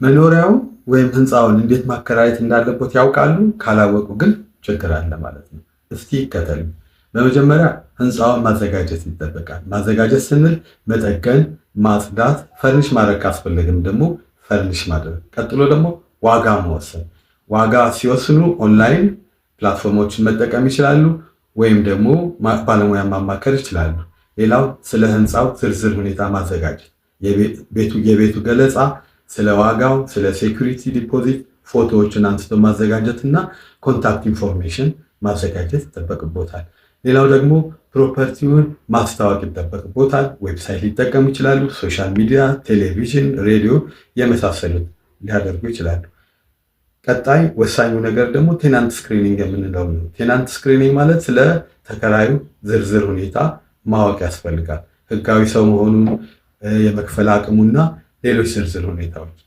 መኖሪያውን ወይም ህንፃውን እንዴት ማከራየት እንዳለቦት ያውቃሉ? ካላወቁ ግን ችግር አለ ማለት ነው። እስቲ ይከተሉ። በመጀመሪያ ህንፃውን ማዘጋጀት ይጠበቃል። ማዘጋጀት ስንል መጠገን፣ ማጽዳት፣ furnish ማድረግ ካስፈለግም ደግሞ furnish ማድረግ። ቀጥሎ ደግሞ ዋጋ መወሰን። ዋጋ ሲወስኑ online platform ኦችን መጠቀም ይችላሉ፣ ወይም ደግሞ ባለሙያ ማማከር ይችላሉ። ሌላው ስለ ህንፃው ዝርዝር ሁኔታ ማዘጋጀት፣ የቤቱ ገለጻ፣ ስለ ዋጋው፣ ስለ security deposit ፎቶዎችን አንስቶ ማዘጋጀት እና contact information ማዘጋጀት ይጠበቅቦታል። ሌላው ደግሞ property ውን ማስታወቅ ይጠበቅቦታል። Website ሊጠቀሙ ይችላሉ። Social media፣ ቴሌቪዥን፣ ሬዲዮ የመሳሰሉት ሊያደርጉ ይችላሉ። ቀጣይ ወሳኙ ነገር ደግሞ tenant screening የምንለው ነው። Tenant screening ማለት ስለ ተከራዩ ዝርዝር ሁኔታ ማወቅ ያስፈልጋል። ህጋዊ ሰው መሆኑን፣ የመክፈል አቅሙና ሌሎች ዝርዝር ሁኔታዎች።